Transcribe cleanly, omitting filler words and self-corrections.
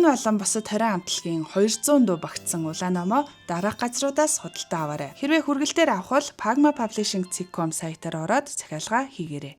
Энэ болон бусад 20 хамтлагийн 200 дуу багтсан улаан номоо дараах газруудаас худалдан аваарай. Хэрвээ хүргэлтээр авах бол pagmapublishing.com сайтаар ороод захиалга хийгээрэй.